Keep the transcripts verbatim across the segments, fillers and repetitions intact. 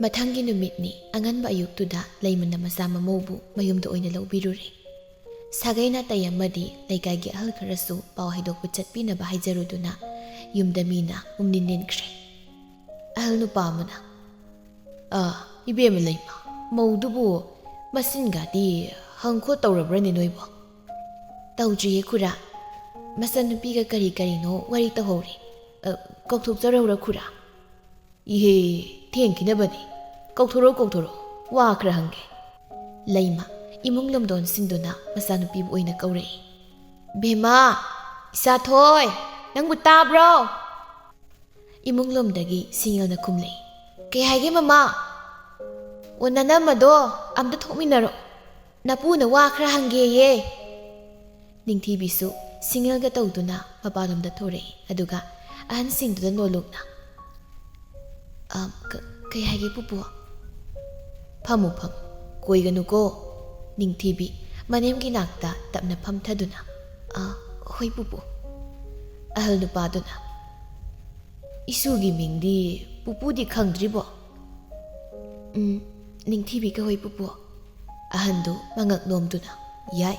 ꯃꯊꯪꯒꯤ ꯅꯨꯃꯤꯠꯅꯤ꯫ ꯑꯉꯟꯕ ꯑꯌꯨꯛꯇꯨꯗ ꯂꯩꯃꯅ ꯃꯆꯥ ꯃꯃꯧꯕꯨ ꯃꯌꯨꯝꯗ ꯑꯣꯏꯅ ꯂꯧꯕꯤꯔꯨꯔꯦ꯫ ꯁꯥꯒꯩ ꯅꯥꯇꯩ ꯑꯃꯗꯤ ꯂꯩꯀꯥꯏꯒꯤ ꯑꯍꯜ ꯈꯔꯁꯨ ꯄꯥꯎ ꯍꯥꯏꯗꯣꯛꯄ ꯆꯠꯄꯤꯅꯕ ꯍꯥꯏꯖꯔꯨꯗꯨꯅ ꯌꯨꯝꯗ ꯃꯤꯅ ꯄꯨꯝꯅꯤꯟ ꯅꯤꯟꯈ꯭ꯔꯦ꯫ ꯑꯍꯜ ꯅꯨꯄꯥ ꯑꯃꯅ, "ꯑ, ꯏꯕꯦꯝꯃ ꯂꯩꯃ, ꯃꯧꯗꯨꯕꯨ ꯃꯆꯤꯟꯒꯗꯤ ꯍꯪꯈꯣꯠ ꯇꯧꯔꯕ꯭ꯔꯅꯦ ꯅꯣꯏꯕꯣ?" "ꯇꯧꯗ꯭ꯔꯤꯌꯦ ꯈꯨꯔꯥ꯫ ꯃꯆꯟꯅꯨꯄꯤꯒ ꯀꯔꯤ ꯀꯔꯤꯅꯣ ꯋꯥꯔꯤ ꯇꯧꯍꯧꯔꯤ꯫ ꯑ, ꯀꯧꯊꯣꯛꯆꯔꯧꯔ ꯈꯨꯔꯥ?" "ꯏꯍꯦ, ꯊꯦꯡꯈꯤꯅꯕꯅꯤ꯫ ꯀꯧꯊꯣꯔꯛꯑꯣ, ꯀꯧꯊꯣꯔꯛꯑꯣ, ꯋꯥ ꯈꯔ ꯍꯪꯒꯦ꯫" ꯂꯩꯃ ꯏꯃꯨꯡ ꯂꯣꯝꯗꯣꯟꯁꯤꯡꯗꯨꯅ ꯃꯆꯥꯅꯨꯄꯤꯕꯨ ꯑꯣꯏꯅ ꯀꯧꯔꯛꯏ꯫ "ꯕꯦꯝꯃ, ꯏꯆꯥꯊꯣꯏ, ꯅꯪꯕꯨ ꯇꯥꯕ꯭ꯔꯣ?" ꯏꯃꯨꯡ ꯂꯣꯝꯗꯒꯤ ꯁꯤꯡꯉꯦꯜꯅ ꯈꯨꯝꯂꯛꯏ꯫ "ꯀꯩ ꯍꯥꯏꯒꯦ ꯃꯃꯥ?" "ꯑꯣ, ꯅꯅꯝꯃꯗꯣ ꯑꯝꯇ ꯊꯣꯛꯃꯤꯟꯅꯔꯣ꯫ ꯅꯄꯨꯅ ꯋꯥ ꯈꯔ ꯍꯪꯒꯦꯌꯦ꯫" ꯅꯤꯡꯊꯤꯕꯤꯁꯨ ꯁꯤꯡꯉꯦꯜꯒ ꯇꯧꯗꯨꯅ ꯃꯄꯥꯟꯂꯣꯝꯗ ꯊꯣꯔꯛꯏ, ꯑꯗꯨꯒ ꯑꯍꯟꯁꯤꯡꯗꯨꯗ ꯅꯣꯜꯂꯨꯛꯅ, "ꯑ, ꯀ-, ꯀꯩ ꯍꯥꯏꯒꯦ ꯄꯨꯄꯨ?" "ꯐꯝꯃꯨ, ꯐꯝꯃꯨ, ꯀꯣꯏꯒꯅꯨꯀꯣ꯫" ꯅꯤꯡꯊꯤꯕꯤ ꯃꯅꯦꯝꯒꯤ ꯅꯥꯛꯇ ꯇꯞꯅ ꯐꯝꯊꯗꯨꯅ, "ꯑ, ꯍꯣꯏ ꯄꯨꯄꯨ꯫" ꯑꯍꯜ ꯅꯨꯄꯥꯗꯨꯅ, "ꯏꯁꯨꯒꯤ ꯃꯤꯡꯗꯤ ꯄꯨꯄꯨꯗꯤ ꯈꯪꯗ꯭ꯔꯤꯕꯣ?" "ꯎꯝ, ꯅꯤꯡꯊꯤꯕꯤ ꯀꯧꯏ ꯄꯨꯄꯨ꯫" ꯑꯍꯟꯗꯨ ꯃꯉꯛ ꯅꯣꯝꯗꯨꯅ, "ꯌꯥꯏ,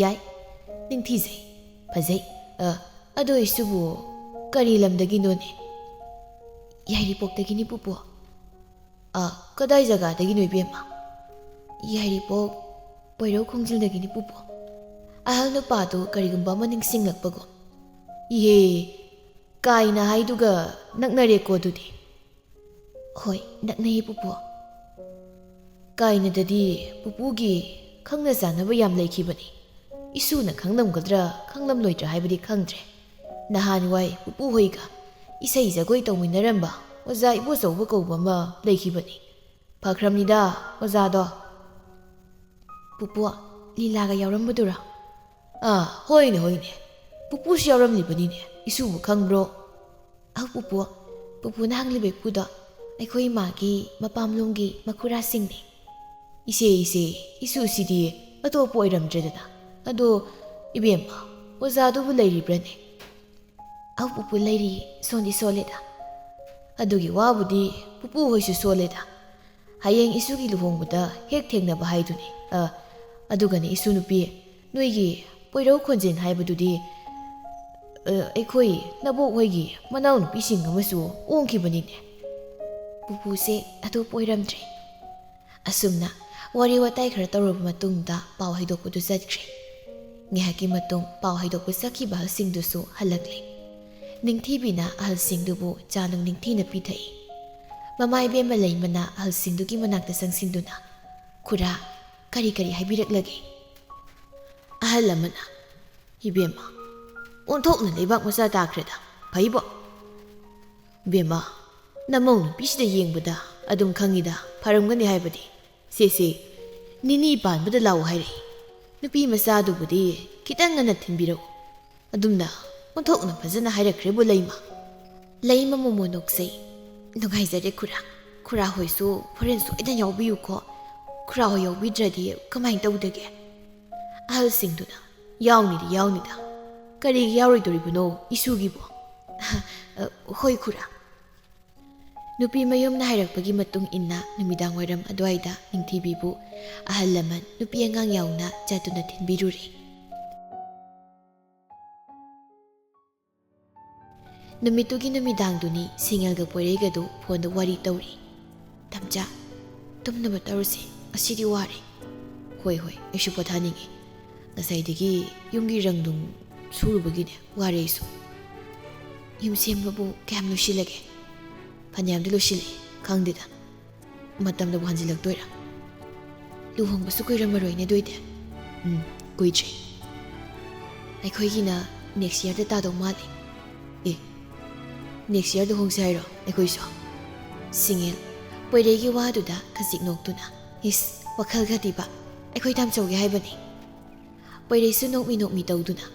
ꯌꯥꯏ, ꯅꯤꯡꯊꯤꯖꯩ, ꯐꯖꯩ꯫ ꯑ, ꯑꯗꯣ ꯏꯁꯨꯕꯨ ꯀꯔꯤ ꯂꯝꯗꯒꯤꯅꯣꯅꯦ?" "ꯌꯥꯏꯔꯤꯄꯣꯛꯇꯒꯤꯅꯤ ꯄꯨꯄꯨ꯫" "ꯑ, ꯀꯗꯥꯏ ꯖꯒꯥꯗꯒꯤꯅꯣ ꯏꯕꯦꯝꯃ?" "ꯌꯥꯏꯔꯤꯄꯣꯛ ꯄꯣꯏꯔꯧ ꯈꯣꯡꯖꯤꯜꯗꯒꯤꯅꯤ ꯄꯨꯄꯨ꯫" ꯑꯍꯜ ꯅꯨꯄꯥꯗꯨ ꯀꯔꯤꯒꯨꯝꯕ ꯑꯃ ꯅꯤꯡꯁꯤꯡꯂꯛꯄꯒꯨꯝ, "ꯏꯍꯦ, ꯀꯥꯏꯅ ꯍꯥꯏꯗꯨꯒ ꯅꯛꯅꯔꯦꯀꯣ ꯑꯗꯨꯗꯤ?" "ꯍꯣꯏ, ꯅꯛꯅꯩꯌꯦ ꯄꯨꯄꯨ꯫" "ꯀꯥꯏꯅꯗꯗꯤ ꯄꯨꯄꯨꯒꯤ ꯈꯪꯅ ꯆꯥꯟꯅꯕ ꯌꯥꯝ ꯂꯩꯈꯤꯕꯅꯤ꯫ ꯏꯁꯨꯅ ꯈꯪꯂꯝꯒꯗ꯭ꯔꯥ ꯈꯪꯂꯝꯂꯣꯏꯗ꯭ꯔꯥ ꯍꯥꯏꯕꯗꯤ ꯈꯪꯗ꯭ꯔꯦ꯫ ꯅꯍꯥꯟꯋꯥꯏ ꯄꯨꯄꯨ ꯍꯣꯏꯒ ꯏꯁꯩ ꯖꯒꯣꯏ ꯇꯧꯃꯤꯟꯅꯔꯝꯕ ꯑꯣꯖꯥ ꯏꯕꯣꯆꯧꯕ ꯀꯧꯕ ꯑꯃ ꯂꯩꯈꯤꯕꯅꯤ꯫ ꯐꯈ꯭ꯔꯝꯅꯤꯗ ꯑꯣꯖꯥꯗꯣ꯫" "ꯄꯨꯄꯨ, ꯂꯤꯂꯥꯒ ꯌꯥꯎꯔꯝꯕꯗꯨꯔꯥ?" "ꯑꯥ, ꯍꯣꯏꯅꯦ, ꯍꯣꯏꯅꯦ꯫ ꯄꯨꯄꯨꯁꯨ ꯌꯥꯎꯔꯝꯂꯤꯕꯅꯤꯅꯦ꯫ ꯏꯁꯨꯕꯨ ꯈꯪꯕ꯭ꯔꯣ?" "ꯑꯧ ꯄꯨꯄꯨ, ꯄꯨꯄꯨꯅ ꯍꯪꯂꯤꯕ ꯏꯄꯨꯗꯣ ꯑꯩꯈꯣꯏ ꯏꯃꯥꯒꯤ ꯃꯄꯥꯝꯂꯣꯝꯒꯤ ꯃꯈꯨꯔꯥꯁꯤꯡꯅꯤ꯫" "ꯏꯆꯦ, ꯏꯆꯦ, ꯏꯁꯨꯁꯤꯗꯤ ꯑꯇꯣꯞꯄ ꯑꯣꯏꯔꯝꯗ꯭ꯔꯦꯗꯅ꯫ ꯑꯗꯣ ꯏꯕꯦꯝꯃ, ꯑꯣꯖꯥꯗꯨꯕꯨ ꯂꯩꯔꯤꯕ꯭ꯔꯅꯦ?" "ꯑꯧ ꯄꯨꯄꯨ, ꯂꯩꯔꯤꯌꯦ, ꯁꯣꯟꯗꯤ ꯁꯣꯜꯂꯦꯗ꯫" "ꯑꯗꯨꯒꯤ ꯋꯥꯕꯨꯗꯤ ꯄꯨꯄꯨ ꯍꯣꯏꯁꯨ ꯁꯣꯜꯂꯦꯗ꯫ ꯍꯌꯦꯡ ꯏꯁꯨꯒꯤ ꯂꯨꯍꯣꯡꯕꯗ ꯍꯦꯛ ꯊꯦꯡꯅꯕ ꯍꯥꯏꯗꯨꯅꯤ꯫ ꯑ, ꯑꯗꯨꯒꯅꯦ ꯏꯁꯨ ꯅꯨꯄꯤ, ꯅꯣꯏꯒꯤ ꯄꯣꯏꯔꯧ ꯈꯣꯟꯖꯦꯜ ꯍꯥꯏꯕꯗꯨꯗꯤ, ꯑ, ꯑꯩꯈꯣꯏ ꯅꯕꯣꯛ ꯍꯣꯏꯒꯤ ꯃꯅꯥꯎꯅꯨꯄꯤꯁꯤꯡ ꯑꯃꯁꯨ ꯑꯣꯡꯈꯤꯕꯅꯤꯅꯦ꯫ ꯄꯨꯄꯨꯁꯦ ꯑꯗꯨ ꯄꯣꯏꯔꯝꯗ꯭ꯔꯦ꯫ ꯑꯁꯨꯝꯅ ꯋꯥꯔꯤ ꯋꯥꯇꯥꯏ ꯈꯔ ꯇꯧꯔꯕ ꯃꯇꯨꯡꯗ ꯄꯥꯎ ꯍꯩꯗꯣꯛꯄꯗꯨ ꯆꯠꯈ꯭ꯔꯦ꯫ ꯉꯥꯏꯍꯥꯛꯀꯤ ꯃꯇꯨꯡ ꯄꯥꯎ ꯍꯩꯗꯣꯛꯄ ꯆꯠꯈꯤꯕ ꯑꯍꯜꯁꯤꯡꯗꯨꯁꯨ ꯍꯜꯂꯛꯂꯦ꯫ ꯅꯤꯡꯊꯤꯕꯤꯅ ꯑꯍꯜꯁꯤꯡꯗꯨꯕꯨ ꯆꯥ ꯅꯨꯡ ꯅꯤꯡꯊꯤꯅ ꯄꯤꯊꯛꯏ꯫ ꯃꯃꯥ ꯏꯕꯦꯝꯃ ꯂꯩꯃꯅ ꯑꯍꯜꯁꯤꯡꯗꯨꯒꯤ ꯃꯅꯥꯛꯇ ꯆꯪꯁꯤꯟꯗꯨꯅ, "ꯈꯨꯔꯥ, ꯀꯔꯤ ꯀꯔꯤ ꯍꯥꯏꯕꯤꯔꯛꯂꯒꯦ?" ꯑꯍꯜ ꯑꯃꯅ, "ꯏꯕꯦꯝꯃ, ꯑꯣꯟꯊꯣꯛꯅ ꯂꯩꯕꯥꯛ ꯃꯆꯥ ꯇꯥꯈ꯭ꯔꯦꯗ꯫ ꯐꯩꯕꯣ?" "ꯏꯕꯦꯝꯃ, ꯅꯃꯧ ꯅꯨꯄꯤꯁꯤꯗ ꯌꯦꯡꯕꯗ ꯑꯗꯨꯝ ꯈꯪꯉꯤꯗ, ꯐꯔꯝꯒꯅꯤ ꯍꯥꯏꯕꯗꯤ꯫ ꯁꯦ, ꯁꯦ, ꯅꯤꯅꯤ ꯄꯥꯟꯕꯗ ꯂꯥꯛꯎ ꯍꯥꯏꯔꯛꯏ꯫ ꯅꯨꯄꯤ ꯃꯆꯥꯗꯨꯕꯨꯗꯤ ꯈꯤꯇꯪ ꯉꯟꯅ ꯊꯤꯟꯕꯤꯔꯛꯎ꯫ ꯑꯗꯨꯝꯅ ꯑꯣꯟꯊꯣꯛꯅ ꯐꯖꯅ ꯍꯥꯏꯔꯛꯈ꯭ꯔꯦꯕꯨ ꯂꯩꯃ꯫" ꯂꯩꯃ ꯃꯣꯃꯣ ꯅꯣꯛꯆꯩ꯫ "ꯅꯨꯡꯉꯥꯏꯖꯔꯦ ꯈꯨꯔꯥ꯫ ꯈꯨꯔꯥ ꯍꯣꯏꯁꯨ ꯍꯣꯔꯦꯟ ꯁꯣꯏꯗꯅ ꯌꯥꯎꯕꯤꯌꯨꯀꯣ꯫ ꯈꯨꯔꯥ ꯍꯣꯏ ꯌꯥꯎꯕꯤꯗ꯭ꯔꯗꯤ ꯀꯃꯥꯏꯅ ꯇꯧꯗꯒꯦ?" ꯑꯍꯜꯁꯤꯡꯗꯨꯅ, "ꯌꯥꯎꯅꯤꯗꯤ ꯌꯥꯎꯅꯤꯗ꯫ ꯀꯔꯤꯒꯤ ꯌꯥꯎꯔꯣꯏꯗꯧꯔꯤꯕꯅꯣ ꯏꯁꯨꯒꯤꯕꯣ?" "ꯑ, ꯍꯣꯏ ꯈꯨꯔꯥ꯫" ꯅꯨꯄꯤ ꯃꯌꯨꯝꯅ ꯍꯥꯏꯔꯛꯄꯒꯤ ꯃꯇꯨꯡ ꯏꯟꯅ ꯅꯨꯃꯤꯗꯥꯡ ꯋꯥꯏꯔꯝ ꯑꯗꯨꯋꯥꯏꯗ ꯅꯤꯡꯊꯤꯕꯤꯕꯨ ꯑꯍꯜ ꯂꯃꯟ ꯅꯨꯄꯤ ꯑꯉꯥꯡ ꯌꯥꯎꯅ ꯆꯠꯇꯨꯅ ꯊꯤꯟꯕꯤꯔꯨꯔꯦ꯫ ꯅꯨꯃꯤꯠꯇꯨꯒꯤ ꯅꯨꯃꯤꯗꯥꯡꯗꯨꯅꯤ ꯁꯤꯡꯉꯦꯜꯒ ꯄꯣꯏꯔꯩꯒꯗꯨ ꯐꯣꯟꯗ ꯋꯥꯔꯤ ꯇꯧꯔꯤ꯫ "ꯇꯝꯆꯥ, ꯇꯨꯝꯅꯕ ꯇꯧꯔꯁꯤ, ꯉꯁꯤꯗꯤ ꯋꯥꯔꯦ꯫" "ꯍꯣꯏ, ꯍꯣꯏ, ꯑꯩꯁꯨ ꯄꯣꯊꯥꯅꯤꯡꯉꯤ꯫ ꯉꯁꯥꯏꯗꯒꯤ ꯌꯨꯝꯒꯤ ꯔꯪ ꯅꯨꯡ ꯁꯨꯔꯨꯕꯒꯤꯅꯦ, ꯋꯥꯔꯦ ꯑꯩꯁꯨ꯫ ꯌꯨꯝ ꯁꯦꯝꯕꯕꯨ ꯀꯌꯥꯝ ꯂꯣꯏꯁꯤꯜꯂꯒꯦ?" "ꯐꯅꯌꯥꯝꯗꯤ ꯂꯣꯏꯁꯤꯜꯂꯛꯑꯦ, ꯈꯪꯗꯦꯗ꯫ ꯃꯇꯝꯗꯕꯨ ꯍꯟꯖꯤꯜꯂꯛꯇꯣꯏꯔꯥ?" "ꯂꯨꯍꯣꯡꯕꯁꯨ ꯀꯨꯏꯔꯝꯃꯔꯣꯏꯅꯦ ꯑꯗꯨꯏꯗꯤ꯫" "ꯎꯝ, ꯀꯨꯏꯗ꯭ꯔꯦ꯫ ꯑꯩꯈꯣꯏꯒꯤꯅ next yearꯗ ꯇꯥꯗꯧ ꯃꯥꯜꯂꯦ꯫" "ꯑꯦ, next year ꯂꯨꯍꯣꯡꯁꯦ ꯍꯥꯏꯔꯣ ꯑꯩꯈꯣꯏꯁꯨ?" ꯁꯤꯡꯉꯦꯜ ꯄꯣꯏꯔꯩꯒꯤ ꯋꯥꯗꯨꯗ ꯈꯖꯤꯛ ꯅꯣꯛꯇꯨꯅ, "ꯏꯁ, ꯋꯥꯈꯜ ꯈꯗꯤꯕ, ꯑꯩꯈꯣꯏ ꯇꯥꯝꯆꯧꯒꯦ ꯍꯥꯏꯕꯅꯤ꯫" ꯄꯣꯏꯔꯩꯁꯨ ꯅꯣꯛꯃꯤ ꯅꯣꯛꯃꯤ ꯇꯧꯗꯨꯅ,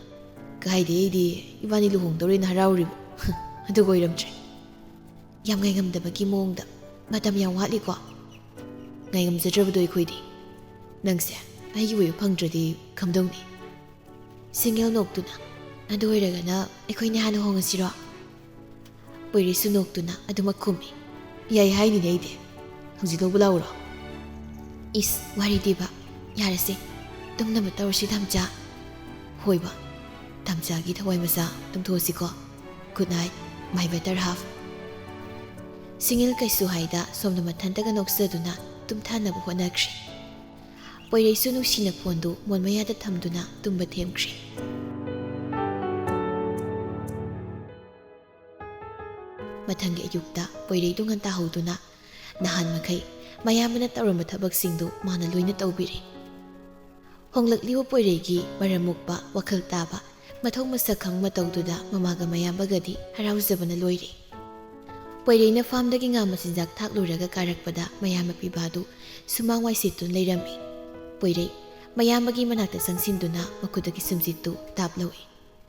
"ꯀꯥꯏꯗꯦ, ꯑꯩꯗꯤ ꯏꯕꯥꯅꯤ ꯂꯨꯍꯣꯡꯗꯧꯔꯦꯅ ꯍꯔꯥꯎꯔꯤꯕ꯫" ꯑꯗꯨꯒ ꯑꯣꯏꯔꯝꯗ꯭ꯔꯦ꯫ ꯌꯥꯝ ꯉꯥꯏꯉꯝꯗꯕꯒꯤ ꯃꯑꯣꯡꯗ, "ꯃꯇꯝ ꯌꯥꯝ ꯋꯥꯠꯂꯤꯀꯣ?" "ꯉꯥꯏꯉꯝꯖꯗ꯭ꯔꯕꯗꯣ ꯑꯩꯈꯣꯏꯗꯤ꯫ ꯅꯪꯁꯦ ꯑꯩꯒꯤ ꯑꯣꯏꯕ ꯐꯪꯗ꯭ꯔꯗꯤ ꯀꯝꯗꯧꯅꯤ?" ꯁꯤꯡꯒꯦꯜ ꯅꯣꯛꯇꯨꯅ, "ꯑꯗꯨ ꯑꯣꯏꯔꯒꯅ ꯑꯩꯈꯣꯏꯅ ꯍꯥꯟꯅ ꯍꯣꯡꯉꯁꯤꯔꯣ?" ꯄꯣꯏꯔꯩꯁꯨ ꯅꯣꯛꯇꯨꯅ ꯑꯗꯨꯃꯛ ꯈꯨꯝꯃꯤ꯫ "ꯌꯥꯏ ꯍꯥꯏꯅꯤꯅꯦ ꯑꯩꯗꯤ꯫ ꯍꯧꯖꯤꯛ ꯂꯧꯕ ꯂꯥꯛꯎꯔꯣ? ꯏꯁ, ꯋꯥꯔꯤꯗꯤꯕ꯫ ꯌꯥꯔꯦꯁꯦ, ꯇꯨꯝꯅꯕ ꯇꯧꯔꯁꯤ, ꯇꯥꯝꯆꯥ꯫ ꯍꯣꯏꯕ, ꯇꯥꯝꯆꯥꯒꯤ ꯊꯋꯥꯏ ꯃꯆꯥ ꯇꯨꯝꯊꯣꯛꯑꯁꯤꯀꯣ꯫ Good night, my better half꯫ ꯁꯤꯡꯏꯜ ꯀꯩꯁꯨ ꯍꯥꯏꯗ ꯁꯣꯝꯗ ꯃꯊꯟꯇꯒ ꯅꯣꯛꯆꯗꯨꯅ ꯇꯨꯝꯊꯅꯕ ꯍꯣꯠꯅꯈ꯭ꯔꯦ꯫ ꯄꯣꯏꯔꯩꯁꯨ ꯅꯨꯡꯁꯤꯅ ꯐꯣꯟꯗꯨ ꯃꯣꯟ ꯃꯌꯥꯗ ꯊꯝꯗꯨꯅ ꯇꯨꯝꯕ ꯊꯦꯝꯈ꯭ꯔꯦ꯫ ꯃꯊꯪꯒꯤ ꯑꯌꯨꯛꯇ ꯄꯣꯏꯔꯩꯗꯨ ꯉꯟꯇꯥ ꯍꯧꯗꯨꯅ ꯅꯍꯥꯟ ꯃꯈꯩ ꯃꯌꯥꯝꯕꯅ ꯇꯧꯔꯝꯕ ꯊꯕꯛꯁꯤꯡꯗꯨ ꯃꯥꯅ ꯂꯣꯏꯅ ꯇꯧꯕꯤꯔꯦ꯫ ꯍꯣꯡꯂꯛꯂꯤꯕ ꯄꯣꯏꯔꯩꯒꯤ ꯃꯔꯝ ꯃꯣꯛꯄ, ꯋꯥꯈꯜ ꯇꯥꯕ, ꯃꯊꯧ ꯃꯁꯛ ꯈꯪꯕ ꯃꯇꯧꯗꯨꯗ ꯃꯃꯥꯒ ꯃꯌꯥꯝꯕꯒꯗꯤ ꯍꯔꯥꯎꯖꯕꯅ ꯂꯣꯏꯔꯦ꯫ ꯄꯣꯏꯔꯩꯅ ꯐꯥꯝꯗꯒꯤ ꯉꯥ ꯃꯆꯤꯟꯖꯥꯛ ꯊꯥꯛꯂꯨꯔꯒ ꯀꯥꯔꯛꯄꯗ ꯃꯌꯥꯝꯕ ꯄꯤꯕꯥꯗꯨ ꯁꯨꯃꯥꯡ ꯋꯥꯏ ꯁꯤꯠꯇꯨꯅ ꯂꯩꯔꯝꯃꯤ꯫ ꯄꯣꯏꯔꯩ ꯃꯌꯥꯝꯕꯒꯤ ꯃꯅꯥꯛꯇ ꯆꯪꯁꯤꯟꯗꯨꯅ ꯃꯈꯨꯠꯇꯒꯤ ꯁꯨꯝꯖꯤꯠꯇꯨ ꯇꯥꯞ ꯂꯧꯏ꯫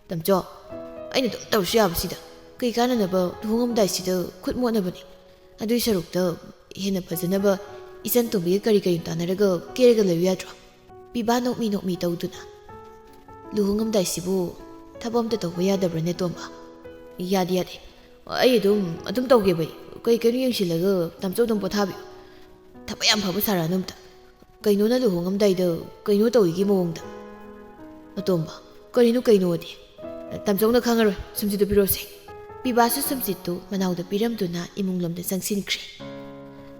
"ꯇꯥꯃꯣꯆꯧ, ꯑꯩꯅ ꯑꯗꯨꯝ ꯇꯧꯔꯁꯨ ꯌꯥꯕꯁꯤꯗ ꯀꯩ ꯀꯥꯟꯅꯅꯕ ꯂꯨꯍꯣꯡꯉꯝꯗꯥꯏꯁꯤꯗ ꯈꯨꯠ ꯃꯣꯠꯅꯕꯅꯤ? ꯑꯗꯨꯏ ꯁꯔꯨꯛꯇ ꯍꯦꯟꯅ ꯐꯖꯅꯕ ꯏꯆꯟ ꯇꯣꯝꯕꯤꯒ ꯀꯔꯤ ꯀꯔꯤꯅꯣ ꯇꯥꯟꯅꯔꯒ ꯀꯦꯔꯒ ꯂꯩꯌꯨ ꯌꯥꯗ꯭ꯔꯣ?" ꯄꯤꯕꯥ ꯅꯣꯛꯃꯤ ꯅꯣꯛꯃꯤ ꯇꯧꯗꯨꯅ, "ꯂꯨꯍꯣꯡꯉꯝꯗꯥꯏꯁꯤꯕꯨ ꯊꯕꯛ ꯑꯝꯇ ꯇꯧꯕ ꯌꯥꯗꯕ꯭ꯔꯅꯦ, ꯇꯣꯝꯕ?" "ꯌꯥꯗꯦ, ꯌꯥꯗꯦ꯫ ꯑꯩ ꯑꯗꯨꯝ, ꯑꯗꯨꯝ ꯇꯧꯒꯦꯕ ꯑꯩ꯫ ꯀꯩ ꯀꯩꯅꯣ ꯌꯦꯡꯁꯤꯜꯂꯒ ꯇꯥꯃꯣꯆꯧ ꯑꯗꯨꯝ ꯄꯣꯊꯥꯕꯤꯌꯨ꯫ ꯊꯕꯛ ꯌꯥꯝ ꯐꯕ ꯁꯥꯔꯛꯑꯅꯨ ꯑꯝꯇ꯫ ꯀꯩꯅꯣꯅ ꯂꯨꯍꯣꯡꯉꯝꯗꯥꯏꯗ ꯀꯩꯅꯣ ꯇꯧꯏꯒꯤ ꯃꯑꯣꯡꯗ꯫" "ꯑꯇꯣꯝꯕ, ꯀꯔꯤꯅꯣ ꯀꯩꯅꯣꯗꯤ? ꯇꯥꯃꯣꯆꯧꯅ ꯈꯪꯉꯔꯣꯏ, ꯁꯨꯝꯖꯤꯠꯇꯨ ꯄꯤꯔꯛꯑꯣꯁꯦ꯫" ꯄꯤꯕꯥꯁꯨ ꯁꯨꯝꯖꯤꯠꯇꯨ ꯃꯅꯥꯎꯗ ꯄꯤꯔꯝꯗꯨꯅ ꯏꯃꯨꯡ ꯂꯣꯝꯗ ꯆꯪꯁꯤꯟꯈ꯭ꯔꯦ꯫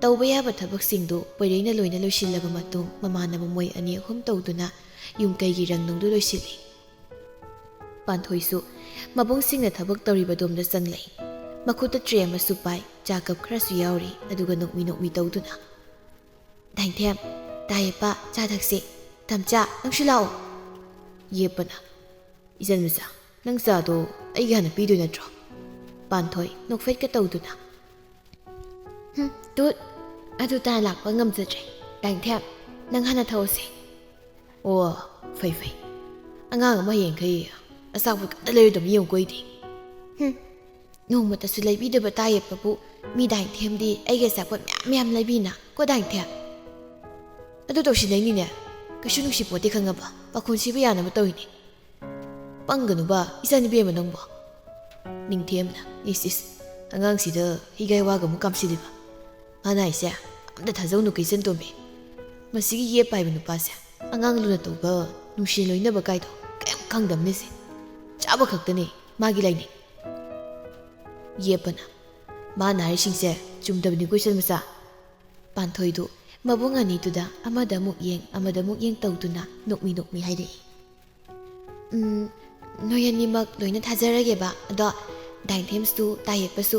ꯇꯧꯕ ꯌꯥꯕ ꯊꯕꯛꯁꯤꯡꯗꯨ ꯄꯣꯏꯔꯩꯅ ꯂꯣꯏꯅ ꯂꯣꯏꯁꯤꯜꯂꯕ ꯃꯇꯨꯡ, ꯃꯃꯥꯟꯅꯕ ꯃꯣꯏ ꯑꯅꯤ ꯑꯍꯨꯝ ꯇꯧꯗꯨꯅ ꯌꯨꯝ ꯀꯩꯒꯤ ꯔꯪ ꯅꯨꯡꯗꯨ ꯂꯣꯏꯁꯤꯜꯂꯤ꯫ ꯄꯥꯟꯊꯣꯏꯁꯨ ꯃꯕꯨꯡꯁꯤꯡꯅ ꯊꯕꯛ ꯇꯧꯔꯤꯕꯗꯣꯝꯗ ꯆꯪꯂꯛꯏ꯫ ꯃꯈꯨꯠꯇ ꯇ꯭ꯔꯦ ꯑꯃꯁꯨ ꯄꯥꯏ, ꯆꯥ ꯀꯞ ꯈꯔꯁꯨ ꯌꯥꯎꯔꯤ, ꯑꯗꯨꯒ ꯅꯣꯛꯃꯤ ꯅꯣꯛꯃꯤ ꯇꯧꯗꯨꯅ꯫ "ꯗꯥꯏꯅꯊꯦꯝ, ꯇꯥ ꯌꯦꯞꯄ, ꯆꯥ ꯊꯛꯁꯤ꯫ ꯇꯥꯃꯣꯆꯥ, ꯅꯪꯁꯨ ꯂꯥꯛꯑꯣ꯫" ꯌꯦꯞꯄꯅ, "ꯏꯆꯟ ꯃꯆꯥ, ꯅꯪ ꯆꯥꯗꯣ ꯑꯩꯒꯤ ꯍꯥꯟꯅ ꯄꯤꯗꯣꯏ ꯅꯠꯇ꯭ꯔꯣ?" ꯄꯥꯟꯊꯣꯏ ꯅꯣꯛꯐꯦꯠꯀ ꯇꯧꯗꯨꯅ, "ꯍꯨꯝ, ꯇꯨꯠ, ꯑꯗꯨ ꯇꯥꯅ ꯂꯥꯛꯄ ꯉꯝꯖꯗ꯭ꯔꯦ꯫ ꯗꯥꯏꯅꯊꯦꯝ, ꯅꯪ ꯍꯥꯟꯅ ꯊꯛꯑꯣꯁꯦ꯫" "ꯑꯣ, ꯐꯩ ꯐꯩ꯫ ꯑꯉꯥꯡ ꯑꯃ ꯍꯌꯦꯡꯈꯩ ꯑꯆꯥꯄꯣꯠ ꯀꯝꯇ ꯂꯩꯔꯣꯏꯗꯕꯅꯤ ꯌꯦꯡꯉꯨꯀꯣ ꯑꯩꯗꯤ꯫" "ꯍꯨꯝ, ꯅꯣꯡꯃꯇꯁꯨ ꯂꯩꯕꯤꯗꯕ ꯇꯥ ꯌꯦꯞꯄꯕꯨ ꯃꯤ ꯗꯥꯏꯅꯊꯦꯝꯗꯤ ꯑꯩꯒꯤ ꯑꯆꯥꯄꯣꯠ ꯃꯌꯥꯝ ꯃꯌꯥꯝ ꯂꯩꯕꯤꯅ ꯀꯣ ꯗꯥꯏꯅꯊꯦꯝ?" "ꯑꯗꯨ ꯇꯧꯁꯤꯟꯅꯩꯅꯤꯅꯦ꯫ ꯀꯩꯁꯨ ꯅꯨꯡꯁꯤꯄꯣꯠꯇꯦ ꯈꯪꯉꯕ? ꯄꯥꯈꯣꯟ ꯁꯤꯕ ꯌꯥꯅꯕ ꯇꯧꯔꯤꯅꯦ꯫" "ꯄꯪꯒꯅꯨꯕ, ꯏꯆꯟ ꯏꯕꯦꯝꯃ ꯅꯪꯕꯣ꯫" ꯅꯤꯡꯊꯦꯝꯅ, "ꯏꯁ ꯏꯁ, ꯑꯉꯥꯡꯁꯤꯗ ꯍꯤꯒꯥꯏ ꯋꯥꯒ ꯑꯃꯨꯛ ꯀꯥꯝꯁꯤꯜꯂꯤꯕ꯫ ꯃꯥꯅ ꯍꯥꯏꯁꯦ, ꯑꯝꯇ ꯊꯥꯖꯧꯅꯨ ꯀꯩꯆꯟ ꯇꯣꯝꯕꯤ꯫ ꯃꯁꯤꯒꯤ ꯌꯦꯞ ꯄꯥꯏꯕ ꯅꯨꯄꯥꯁꯦ ꯑꯉꯥꯡ ꯂꯨꯅ ꯇꯧꯕ, ꯅꯨꯡꯁꯤ ꯂꯣꯏꯅꯕ ꯀꯥꯏꯗꯣ ꯀꯩꯝ ꯈꯪꯗꯕꯅꯦꯁꯦ꯫ ꯆꯥꯕ ꯈꯛꯇꯅꯦ ꯃꯥꯒꯤ ꯂꯥꯏꯅꯤꯡ꯫ ꯌꯦꯞꯄꯅ, "ꯃꯥꯅ ꯍꯥꯏꯔꯤꯁꯤꯡꯁꯦ ꯆꯨꯝꯗꯕꯅꯤꯀꯣ ꯏꯆꯟ ꯃꯆꯥ?" ꯄꯥꯟꯊꯣꯏꯗꯨ ꯃꯕꯨꯡ ꯑꯅꯤꯗꯨꯗ ꯑꯃꯗ ꯑꯃꯨꯛ ꯌꯦꯡ ꯑꯃꯗ ꯑꯃꯨꯛ ꯌꯦꯡ ꯇꯧꯗꯨꯅ ꯅꯣꯛꯃꯤ ꯅꯣꯛꯃꯤ ꯍꯥꯏꯔꯛꯏ꯫ "ꯎꯝ, ꯅꯣꯏ ꯑꯅꯤꯃꯛ ꯂꯣꯏꯅ ꯊꯥꯖꯔꯒꯦꯕ꯫ ꯑꯗꯣ ꯗꯥꯏꯟꯊꯦꯝꯁꯇꯨ ꯇꯥꯌꯦꯛꯄꯁꯨ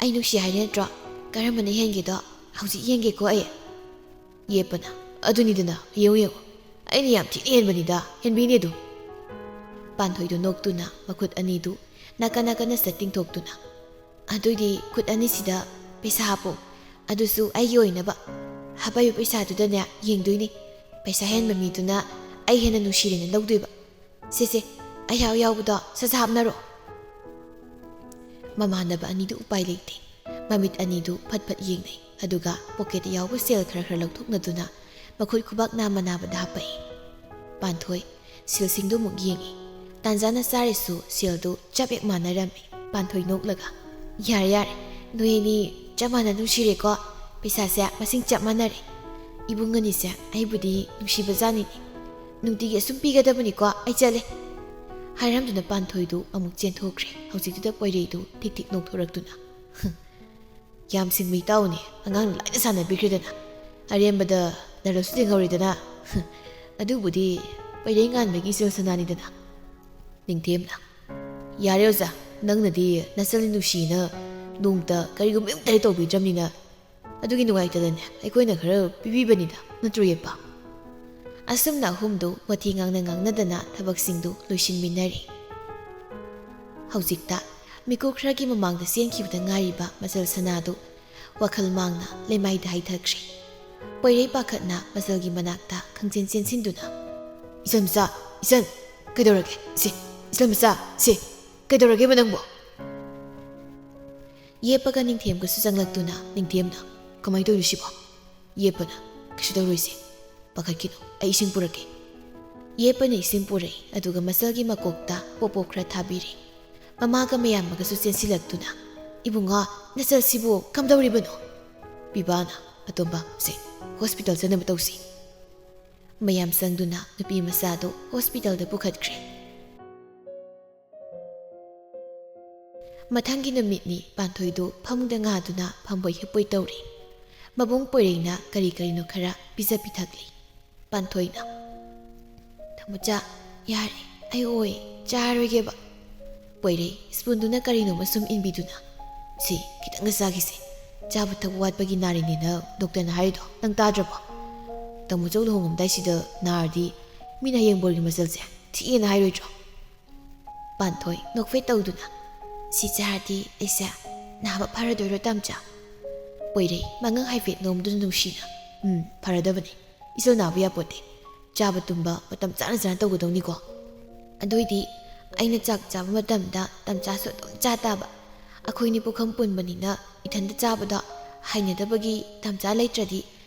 ꯑꯩ ꯅꯨꯡꯁꯤ ꯍꯥꯏꯔꯦ ꯅꯠꯇ꯭ꯔꯣ? ꯀꯔꯝꯕꯅ ꯍꯦꯟꯒꯦꯗꯣ ꯍꯧꯖꯤꯛ ꯌꯦꯡꯒꯦꯀꯣ ꯑꯩ꯫" ꯌꯦꯞꯄꯅ, "ꯑꯗꯨꯅꯤꯗꯅ, ꯌꯦꯡꯉꯨ ꯌꯦꯡꯉꯨ, ꯑꯩꯅ ꯌꯥꯝ ꯊꯤꯅ ꯍꯦꯟꯕꯅꯤꯗ, ꯍꯦꯟꯕꯤꯅꯦ ꯑꯗꯨꯝ꯫" ꯄꯥꯟꯊꯣꯏꯗꯨ ꯅꯣꯛꯇꯨꯅ ꯃꯈꯨꯠ ꯑꯅꯤꯗꯨ ꯅꯥꯀꯟ ꯅꯥꯀꯟꯅ ꯁꯠ ꯇꯤꯡꯊꯣꯛꯇꯨꯅ, "ꯑꯗꯨꯏꯗꯤ ꯈꯨꯠ ꯑꯅꯤꯁꯤꯗ ꯄꯩꯁꯥ ꯍꯥꯞꯄꯣ, ꯑꯗꯨꯁꯨ ꯑꯩꯒꯤ ꯑꯣꯏꯅꯕ꯫ ꯍꯥꯞꯄꯛꯏꯕ ꯄꯩꯁꯥꯗꯨꯗꯅꯦ ꯌꯦꯡꯗꯣꯏꯅꯤ, ꯄꯩꯁꯥ ꯍꯦꯟꯕ ꯃꯤꯗꯨꯅ ꯑꯩ ꯍꯦꯟꯅ ꯅꯨꯡꯁꯤꯔꯦꯅ ꯂꯧꯗꯣꯏꯕ꯫ ꯁꯦ ꯁꯦ, ꯑꯩꯍꯥꯛ ꯌꯥꯎꯕꯗꯣ ꯁꯠ ꯁꯠ ꯍꯥꯞꯅꯔꯣ꯫" ꯃꯃꯥꯟꯅꯕ ꯑꯅꯤꯗꯨ ꯎꯄꯥꯏ ꯂꯩꯇꯦ꯫ ꯃꯃꯤꯠ ꯑꯅꯤꯗꯨ ꯐꯠ ꯐꯠ ꯌꯦꯡꯅꯩ, ꯑꯗꯨꯒ ꯄꯣꯀꯦꯠꯇ ꯌꯥꯎꯕ ꯁꯦꯜ ꯈꯔ ꯈꯔ ꯂꯧꯊꯣꯛꯅꯗꯨꯅ ꯃꯈꯨꯠ ꯈꯨꯕꯥꯛ ꯅꯥꯝꯃ ꯅꯥꯝꯃꯗ ꯍꯥꯞꯄꯛꯏ꯫ ꯄꯥꯟꯊꯣꯏ ꯁꯦꯜꯁꯤꯡꯗꯨ ꯑꯃꯨꯛ ꯌꯦꯡꯉꯤ꯫ ꯇꯥꯟꯖꯥꯅ ꯆꯥꯔꯤꯁꯨ ꯁꯦꯜꯗꯨ ꯆꯞ ꯍꯦꯛ ꯃꯥꯟꯅꯔꯝꯃꯤ꯫ ꯄꯥꯟꯊꯣꯏ ꯅꯣꯛꯂꯒ, "ꯌꯥꯔꯦ ꯌꯥꯔꯦ, ꯅꯣꯏ ꯑꯅꯤ ꯆꯞ ꯃꯥꯟꯅ ꯅꯨꯡꯁꯤꯔꯦꯀꯣ꯫ ꯄꯩꯁꯥꯁꯦ ꯃꯁꯤꯡ ꯆꯞ ꯃꯥꯟꯅꯔꯦ꯫ ꯏꯕꯨꯡ ꯑꯅꯤꯁꯦ ꯑꯩꯕꯨꯗꯤ ꯅꯨꯡꯁꯤꯕꯖꯥꯠꯅꯤꯅꯦ꯫ ꯅꯨꯡꯇꯤꯒꯤ ꯑꯁꯨꯝ ꯄꯤꯒꯗꯕꯅꯤꯀꯣ, ꯑꯩ ꯆꯠꯂꯦ꯫" ꯍꯥꯏꯔꯝꯗꯨꯅ ꯄꯥꯟꯊꯣꯏꯗꯨ ꯑꯃꯨꯛ ꯆꯦꯟꯊꯣꯛꯈ꯭ꯔꯦ꯫ ꯍꯧꯖꯤꯛꯇꯨꯗ ꯄꯣꯏꯔꯩꯗꯨ ꯊꯤꯛ ꯊꯤꯛ ꯅꯣꯛꯊꯣꯔꯛꯇꯨꯅ, "ꯌꯥꯝ ꯁꯤꯡꯕ ꯏꯇꯥꯎꯅꯦ, ꯑꯉꯥꯡꯅ ꯂꯥꯏꯅ ꯁꯥꯟꯅꯕꯤꯈ꯭ꯔꯦꯗꯅ꯫ ꯑꯔꯦꯝꯕꯗ ꯅꯔꯁꯁꯨ ꯂꯦꯡꯍꯧꯔꯦꯗꯅ꯫ ꯑꯗꯨꯕꯨꯗꯤ ꯄꯩꯔꯩ ꯉꯥꯟꯕꯒꯤ ꯏꯆꯜ ꯁꯅꯥꯅꯤꯗꯅ꯫" ꯅꯤꯡꯊꯦꯝꯅ, "ꯌꯥꯔꯦ ꯑꯣꯖꯥ, ꯅꯪꯅꯗꯤ ꯅꯆꯜ ꯅꯨꯡꯁꯤꯅ ꯅꯣꯡꯇ ꯀꯔꯤꯒꯨꯝꯕ ꯑꯃꯇ ꯍꯦꯛ ꯇꯧꯕꯤꯗ꯭ꯔꯕꯅꯤꯅ, ꯑꯗꯨꯒꯤ ꯅꯨꯡꯉꯥꯏꯇꯗꯅꯦ ꯑꯩꯈꯣꯏꯅ ꯈꯔ ꯄꯤꯕꯤꯕꯅꯤꯗ, ꯅꯠꯇ꯭ꯔꯣ ꯌꯦꯄꯥ?" ꯑꯁꯨꯝꯅ ꯑꯍꯨꯝꯗꯨ ꯋꯥꯊꯤ ꯉꯥꯡꯅ ꯉꯥꯡꯅꯗꯅ ꯊꯕꯛꯁꯤꯡꯗꯨ ꯂꯣꯏꯁꯤꯟꯃꯤꯟꯅꯔꯤ꯫ ꯍꯧꯖꯤꯛꯇ ꯃꯤꯀꯨꯞ ꯈꯔꯒꯤ ꯃꯃꯥꯡꯗ ꯆꯦꯟꯈꯤꯕꯗ ꯉꯥꯏꯔꯤꯕ ꯃꯆꯜ ꯁꯅꯥꯗꯨ ꯋꯥꯈꯜ ꯃꯥꯡꯅ ꯂꯩꯃꯥꯏꯗ ꯍꯩꯊꯈ꯭ꯔꯦ꯫ ꯄꯣꯏꯔꯩ ꯄꯥꯈꯠꯅ ꯃꯆꯜꯒꯤ ꯃꯅꯥꯛꯇ ꯈꯪꯆꯦꯟ ꯆꯦꯟꯁꯤꯟꯗꯨꯅ, "ꯏꯆꯟ ꯃꯆꯥ, ꯏꯆꯟ, ꯀꯩꯗꯧꯔꯒꯦ? ꯁꯤ, ꯏꯆꯟ ꯃꯆꯥ, ꯁꯤ, ꯀꯩꯗꯧꯔꯒꯦꯕ ꯅꯪꯕꯣ?" ꯌꯦꯞꯄꯒ ꯅꯤꯡꯊꯦꯝꯒꯁꯨ ꯆꯪꯂꯛꯇꯨꯅ ꯅꯤꯡꯊꯦꯝꯅ, "ꯀꯃꯥꯏꯅ ꯇꯧꯔꯤꯅꯣ ꯁꯤꯕꯣ?" ꯌꯦꯞꯄꯅ, "ꯀꯩꯁꯨ ꯇꯧꯔꯣꯏꯁꯦ, ꯄꯥꯈꯠꯈꯤꯅꯨ, ꯑꯩ ꯏꯁꯤꯡ ꯄꯨꯔꯛꯀꯦ꯫" ꯌꯦꯞꯄꯅ ꯏꯁꯤꯡ ꯄꯨꯔꯛꯏ, ꯑꯗꯨꯒ ꯃꯆꯜꯒꯤ ꯃꯀꯣꯛꯇ ꯄꯣꯞ ꯄꯣꯞ ꯈꯔ ꯊꯥꯕꯤꯔꯦ꯫ ꯃꯃꯥꯒ ꯃꯌꯥꯝꯕꯒꯁꯨ ꯆꯦꯟꯁꯤꯜꯂꯛꯇꯨꯅ, "ꯏꯕꯨꯡꯉꯣ, ꯅꯆꯜꯁꯤꯕꯨ ꯀꯝꯗꯧꯔꯤꯕꯅꯣ?" ꯄꯤꯕꯥꯅ, "ꯑꯇꯣꯝꯕ, ꯁꯦ, ꯍꯣꯁꯄꯤꯇꯥꯜ ꯆꯠꯅꯕ ꯇꯧꯁꯤ"꯫ ꯃꯌꯥꯝ ꯆꯪꯗꯨꯅ ꯅꯨꯄꯤ ꯃꯆꯥꯗꯨ ꯍꯣꯁꯄꯤꯇꯥꯜꯗ ꯄꯨꯈꯠꯈ꯭ꯔꯦ꯫ ꯃꯊꯪꯒꯤ ꯅꯨꯃꯤꯠꯅꯤ꯫ ꯄꯥꯟꯊꯣꯏꯗꯨ ꯐꯃꯨꯡꯗ ꯉꯥꯗꯨꯅ ꯐꯝꯕꯣꯏ ꯍꯤꯞꯄꯣꯏ ꯇꯧꯔꯤ꯫ ꯃꯕꯨꯡ ꯄꯣꯏꯔꯩꯅ ꯀꯔꯤ ꯀꯔꯤꯅꯣ ꯈꯔ ꯄꯤꯖ ꯄꯤꯊꯛꯂꯤ꯫ ꯄꯥꯟꯊꯣꯏꯅ, "ꯊꯝꯃꯣ ꯆꯥ, ꯌꯥꯔꯦ, ꯑꯩ ꯑꯣꯏ ꯆꯥꯔꯣꯏꯒꯦꯕ"꯫ ꯄꯣꯏꯔꯩ ꯁ꯭ꯄꯨꯟꯗꯨꯅ ꯀꯔꯤꯅꯣꯃ ꯁꯨꯝ ꯏꯟꯕꯤꯗꯨꯅ, "ꯁꯤ, ꯈꯤꯇꯪꯒ ꯆꯥꯈꯤꯁꯦ꯫ ꯆꯥꯕ ꯊꯛꯄ ꯋꯥꯠꯄꯒꯤ ꯅꯥꯔꯤꯅꯦꯅ ꯗꯣꯛꯇꯔꯅ ꯍꯥꯏꯔꯤꯗꯣ ꯅꯪ ꯇꯥꯗ꯭ꯔꯕꯣ? ꯇꯥꯃꯣꯆꯧ ꯂꯨꯍꯣꯡꯉꯝꯗꯥꯏꯁꯤꯗ ꯅꯥꯔꯗꯤ ꯃꯤꯅ ꯍꯌꯦꯡ ꯕꯣꯔꯒꯤ ꯃꯆꯜꯁꯦ ꯊꯤꯑꯦꯅ ꯍꯥꯏꯔꯣꯏꯗ꯭ꯔꯣ?" ꯄꯥꯟꯊꯣꯏ ꯅꯣꯛꯐꯦꯠ ꯇꯧꯗꯨꯅ, "ꯁꯤ ꯆꯥꯔꯗꯤ ꯑꯩꯁꯦ ꯅꯥꯕ ꯐꯔꯗꯣꯏꯔꯣ, ꯇꯥꯝꯆꯥ?" ꯄꯣꯏꯔꯩ ꯃꯉꯛ ꯍꯥꯏꯐꯦꯠ ꯅꯣꯝꯗꯨꯅ ꯅꯨꯡꯁꯤꯅ, "ꯎꯝ, ꯐꯔꯗꯕꯅꯤ꯫ ꯏꯆꯜ ꯅꯥꯕ ꯌꯥꯄꯣꯠꯇꯦ꯫ ꯆꯥꯕ ꯇꯨꯝꯕ ꯃꯇꯝ ꯆꯥꯅ ꯆꯥꯅ ꯇꯧꯒꯗꯧꯅꯤꯀꯣ꯫ ꯑꯗꯨꯏꯗꯤ ꯑꯩꯅ ꯆꯥꯛ ꯆꯥꯕ ꯃꯇꯝꯗ ꯇꯥꯝꯆꯥꯁꯨ ꯑꯗꯨꯝ ꯆꯥ ꯇꯥꯕ꯫ ꯑꯩꯈꯣꯏꯅꯤ ꯄꯨꯈꯝ ꯄꯨꯟꯕꯅꯤꯅ ꯏꯊꯟꯇ ꯆꯥꯕꯗ ꯍꯩꯅꯗꯕꯒꯤ ꯇꯥꯝꯆꯥ ꯂꯩꯇ꯭ꯔꯗꯤ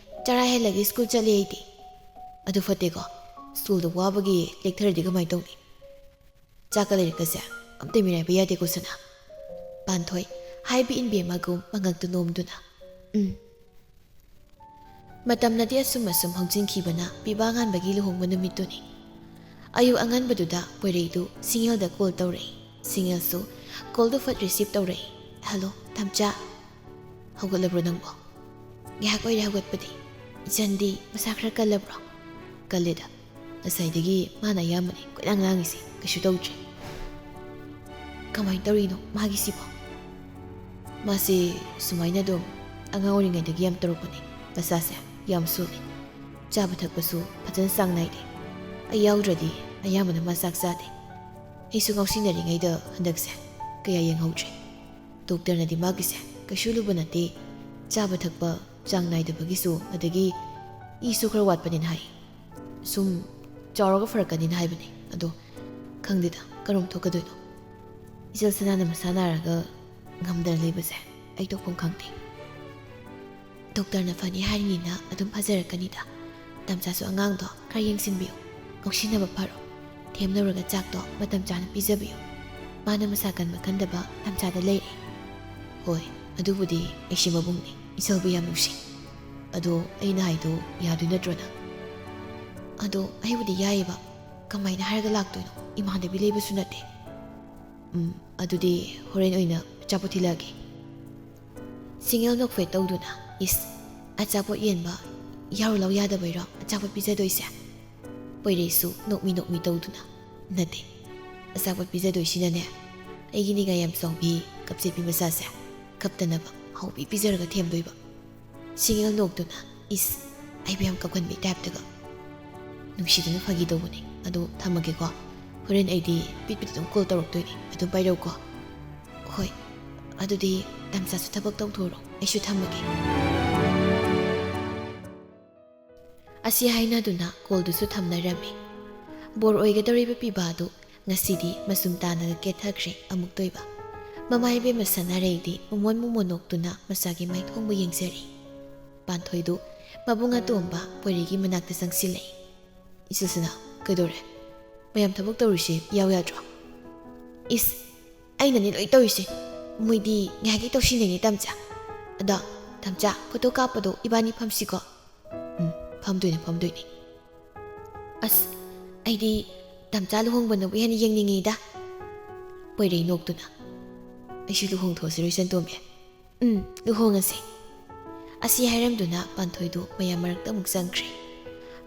ꯆꯔꯥ ꯍꯦꯜꯂꯒ ꯁ꯭ꯀꯨꯜ ꯆꯠꯂꯦ ꯑꯩꯗꯤ꯫ ꯑꯗꯨ ꯐꯠꯇꯦꯀꯣ, ꯁ꯭ꯀꯨꯜꯗ ꯋꯥꯕꯒꯤ ꯂꯦꯛꯊꯔꯗꯤ ꯀꯃꯥꯏꯅ ꯇꯧꯅꯤ? ꯆꯥꯛꯀ ꯂꯩꯔꯛꯀꯁꯦ ꯑꯝꯇ ꯃꯤꯔꯥꯏꯕ ꯌꯥꯗꯦꯀꯣ, ꯁꯅꯥ"꯫ ꯄꯥꯟꯊꯣꯏ ꯍꯥꯏꯕ ꯏꯟꯕꯤ ꯑꯃꯒꯨꯝ ꯃꯉꯛꯇꯨ ꯅꯣꯝꯗꯨꯅ, "ꯎꯝ"꯫ ꯃꯇꯝꯅꯗꯤ ꯑꯁꯨꯝ ꯑꯁꯨꯝ ꯍꯧꯖꯤꯟꯈꯤꯕꯅ ꯄꯤꯕꯥ ꯉꯥꯟꯕꯒꯤ ꯂꯨꯍꯣꯡꯕ ꯅꯨꯃꯤꯠꯇꯨꯅꯤ꯫ ꯑꯌꯨꯛ ꯑꯉꯟꯕꯗꯨꯗ ꯄꯣꯏꯔꯩꯗꯨ ꯁꯤꯡꯉꯦꯜꯗ ꯀꯣꯜ ꯇꯧꯔꯛꯏ꯫ ꯁꯤꯡꯉꯦꯜꯁꯨ ꯀꯣꯜꯗꯨ ꯐꯠ ꯔꯤꯁꯤꯞ ꯇꯧꯔꯛꯏ꯫ "ꯍꯜꯂꯣ, ꯇꯥꯝꯆꯥ꯫ ꯍꯧꯒꯠꯂꯕ꯭ꯔꯣ ꯅꯪꯕꯣ?" "ꯉꯥꯏꯍꯥꯛ ꯑꯣꯏꯔꯦ ꯍꯧꯒꯠꯄꯗꯤ꯫ ꯏꯆꯟꯗꯤ ꯃꯁꯥ ꯈꯔ ꯀꯜꯂꯕ꯭ꯔꯣ?" "ꯀꯜꯂꯦꯗ꯫ ꯉꯁꯥꯏꯗꯒꯤ ꯃꯥꯅ ꯑꯌꯥꯝꯕꯅꯤ ꯀꯣꯏꯂꯥꯡ ꯂꯥꯡꯉꯤꯁꯦ, ꯀꯩꯁꯨ ꯇꯧꯗ꯭ꯔꯦ"꯫ "ꯀꯃꯥꯏꯅ ꯇꯧꯔꯤꯅꯣ ꯃꯥꯒꯤꯁꯤꯕꯣ?" "ꯃꯥꯁꯦ ꯁꯨꯃꯥꯏꯅ ꯑꯗꯨꯝ ꯑꯉꯥꯡ ꯑꯣꯏꯔꯤꯉꯩꯗꯒꯤ ꯌꯥꯝ ꯇꯧꯔꯛꯄꯅꯦ꯫ ꯃꯁꯥꯁꯦ ꯌꯥꯝ ꯁꯣꯜꯂꯤ꯫ ꯆꯥꯕ ꯊꯛꯄꯁꯨ ꯐꯖꯅ ꯆꯥꯡ ꯅꯥꯏꯗꯦ꯫ ꯑꯩ ꯌꯥꯎꯗ꯭ꯔꯗꯤ ꯑꯌꯥꯝꯕꯅ ꯃꯥ ꯆꯥꯛ ꯆꯥꯗꯦ꯫ ꯑꯩꯁꯨ ꯉꯥꯎꯁꯤꯟꯅꯔꯤꯉꯩꯗ ꯍꯟꯗꯛꯁꯦ ꯀꯌꯥ ꯌꯦꯡꯍꯧꯗ꯭ꯔꯦ꯫ ꯗꯣꯛꯇꯔꯅꯗꯤ ꯃꯥꯒꯤꯁꯦ ꯀꯩꯁꯨ ꯂꯨꯕ ꯅꯠꯇꯦ, ꯆꯥꯕ ꯊꯛꯄ ꯆꯥꯡ ꯅꯥꯏꯗꯕꯒꯤꯁꯨ, ꯑꯗꯒꯤ ꯏꯁꯨ ꯈꯔ ꯋꯥꯠꯄꯅꯤꯅ ꯍꯥꯏ꯫ ꯁꯨꯝ ꯆꯥꯎꯔꯒ ꯐꯔꯛꯀꯅꯤꯅ ꯍꯥꯏꯕꯅꯦ꯫ ꯑꯗꯣ ꯈꯪꯗꯦꯗ, ꯀꯔꯝ ꯊꯣꯛꯀꯗꯣꯏꯅꯣ꯫ ꯏꯆꯜ ꯁꯅꯥꯅ ꯃꯁꯥ ꯅꯥꯔꯒ ꯉꯝꯗꯅ ꯂꯩꯕꯁꯦ ꯑꯩ ꯇꯧꯐꯝ ꯈꯪꯗꯦ"꯫ "ꯗꯣꯛꯇꯔꯅ ꯐꯅꯤ ꯍꯥꯏꯔꯤꯅꯤꯅ ꯑꯗꯨꯝ ꯐꯖꯔꯛꯀꯅꯤꯗ꯫ ꯇꯥꯝꯆꯥꯁꯨ ꯑꯉꯥꯡꯗꯣ ꯈꯔ ꯌꯦꯡꯁꯤꯟꯕꯤꯌꯨ꯫ ꯉꯥꯎꯁꯤꯟꯅꯕ ꯐꯔꯣ꯫ ꯊꯦꯝꯂꯧꯔꯒ ꯆꯥꯛꯇꯣ ꯃꯇꯝ ꯆꯥꯅ ꯄꯤꯖꯕꯤꯌꯨ꯫ ꯃꯥꯅ ꯃꯁꯥ ꯀꯟꯕ ꯀꯟꯗꯕ ꯇꯥꯝꯆꯥꯗ ꯂꯩꯔꯦ"꯫ "ꯍꯣꯏ, ꯑꯗꯨꯕꯨꯗꯤ ꯑꯩꯁꯦ ꯃꯕꯨꯡꯅꯤ, ꯏꯆꯜꯕꯨ ꯌꯥꯝ ꯅꯨꯡꯁꯤ"꯫ ꯑꯗꯣ ꯑꯩꯅ ꯍꯥꯏꯗꯣ ꯌꯥꯗꯣꯏ ꯅꯠꯇ꯭ꯔꯣ ꯅꯪ? ꯑꯗꯣ ꯑꯩꯕꯨꯗꯤ ꯌꯥꯏꯌꯦꯕ, ꯀꯃꯥꯏꯅ ꯍꯥꯏꯔꯒ ꯂꯥꯛꯇꯣꯏꯅꯣ? ꯏꯃꯥꯟꯅꯕꯤ ꯂꯩꯕꯁꯨ ꯅꯠꯇꯦ꯫ ꯎꯝ, ꯑꯗꯨꯗꯤ ꯍꯣꯔꯦꯟ ꯑꯣꯏꯅ ꯑꯆꯥꯄꯣꯠ ꯊꯤꯜꯂꯛꯑꯒꯦ꯫ ꯁꯤꯡꯉꯦꯜ ꯅꯣꯛꯐꯦꯠ ꯇꯧꯗꯨꯅ, "ꯏꯁ, ꯑꯆꯥꯄꯣꯠ ꯌꯦꯟꯕ ꯌꯥꯎꯔꯨ ꯂꯥꯎ ꯌꯥꯗꯕꯩꯔꯣ ꯑꯆꯥꯄꯣꯠ ꯄꯤꯖꯗꯣꯏꯁꯦ?" ꯄꯣꯏꯔꯩꯁꯨ ꯅꯣꯛꯃꯤ ꯅꯣꯛꯃꯤ ꯇꯧꯗꯨꯅ, "ꯅꯠꯇꯦ, ꯑꯆꯥꯄꯣꯠ ꯄꯤꯖꯗꯣꯏꯁꯤꯅꯅꯦ, ꯑꯩꯒꯤ ꯅꯤꯡꯉꯥꯏ ꯌꯥꯝ ꯆꯥꯎꯕꯤ ꯀꯞꯆꯦꯠꯄꯤ ꯃꯆꯥꯁꯦ ꯀꯞꯇꯅꯕ ꯍꯥꯎꯕꯤ ꯄꯤꯖꯔꯒ ꯊꯦꯝꯗꯣꯏꯕ꯫" ꯁꯤꯡꯉꯦꯜ ꯅꯣꯛꯇꯨꯅ, "ꯏꯁ, ꯑꯩꯕꯨ ꯌꯥꯝ ꯀꯞꯀꯟꯕꯩ ꯇꯥꯏꯞꯇꯒ꯫" "ꯅꯨꯡꯁꯤꯗꯅ ꯐꯥꯒꯤ ꯇꯧꯕꯅꯦ, ꯑꯗꯣ ꯊꯝꯃꯒꯦꯀꯣ꯫ ꯍꯣꯔꯦꯟ ꯑꯩꯗꯤ ꯄꯤꯠ ꯄꯤꯠ ꯑꯗꯨꯝ ꯀꯣꯜ ꯇꯧꯔꯛꯇꯣꯏꯅꯦ, ꯑꯗꯨꯝ ꯄꯥꯏꯔꯛꯎꯀꯣ꯫" "ꯍꯣꯏ, ꯑꯗꯨꯗꯤ ꯇꯝꯆꯥꯁꯨ ꯊꯕꯛ ꯇꯧꯊꯣꯛꯎꯔꯣ, ꯑꯩꯁꯨ ꯊꯝꯃꯒꯦ꯫" ꯑꯁꯤ ꯍꯥꯏꯅꯗꯨꯅ ꯀꯣꯜꯗꯨꯁꯨ ꯊꯝꯅꯔꯝꯃꯤ꯫ ꯕꯣꯔ ꯑꯣꯏꯒꯗꯧꯔꯤꯕ ꯄꯤꯕꯥꯗꯨ ꯉꯁꯤꯗꯤ ꯃꯆꯨꯝ ꯇꯥꯅꯒ ꯀꯦꯠꯊꯈ꯭ꯔꯦ ꯑꯃꯨꯛꯇꯣꯏꯕ꯫ ꯃꯃꯥ ꯏꯕꯦꯝꯃ ꯁꯅꯥꯔꯩꯗꯤ ꯃꯨꯃꯣꯟ ꯃꯨꯃꯣꯟ ꯅꯣꯛꯇꯨꯅ ꯃꯆꯥꯒꯤ ꯃꯥꯏꯊꯣꯡꯕ ꯌꯦꯡꯖꯔꯤ꯫ ꯄꯥꯟꯊꯣꯏꯗꯨ ꯃꯕꯨꯡ ꯑꯇꯣꯝꯕ ꯄꯣꯏꯔꯩꯒꯤ ꯃꯅꯥꯛꯇ ꯆꯪꯁꯤꯜꯂꯛꯏ꯫ "ꯏꯆꯦ ꯁꯅꯥ, ꯀꯩꯗꯧꯔꯦ? ꯃꯌꯥꯝ ꯊꯕꯛ ꯇꯧꯔꯤꯁꯦ ꯌꯥꯎ ꯌꯥꯗ꯭ꯔꯣ?" "ꯏꯁ, ꯑꯩꯅꯅꯦ ꯂꯣꯏ ꯇꯧꯔꯤꯁꯦ꯫ ꯃꯣꯏꯗꯤ ꯉꯥꯏꯍꯥꯛꯀꯤ ꯇꯧꯁꯤꯟꯅꯩꯅꯦ ꯇꯝꯆꯥ꯫ ꯑꯗꯣ ꯇꯝꯆꯥ, ꯐꯣꯇꯣ ꯀꯥꯞꯄꯗꯣ ꯏꯕꯥꯅꯤ ꯐꯝꯁꯤꯀꯣ?" "ꯎꯝ, ꯐꯝꯗꯣꯏꯅꯦ, ꯐꯝꯗꯣꯏꯅꯦ꯫" "ꯑꯁ, ꯑꯩꯗꯤ ꯇꯝꯆꯥ ꯂꯨꯍꯣꯡꯕꯅꯕꯨ ꯍꯦꯟꯅ ꯌꯦꯡꯅꯤꯡꯉꯤꯗ꯫" ꯄꯣꯏꯔꯩ ꯅꯣꯛꯇꯨꯅ, "ꯑꯩꯁꯨ ꯂꯨꯍꯣꯡꯊꯣꯛꯑꯁꯤꯔꯣ ꯏꯆꯟꯇꯣꯝꯕꯤ?" "ꯎꯝ, ꯂꯨꯍꯣꯡꯉꯁꯤ꯫" ꯑꯁꯤ ꯍꯥꯏꯔꯝꯗꯨꯅ ꯄꯥꯟꯊꯣꯏꯗꯨ ꯃꯌꯥꯝ ꯃꯔꯛꯇ ꯑꯃꯨꯛ ꯆꯪꯈ꯭ꯔꯦ꯫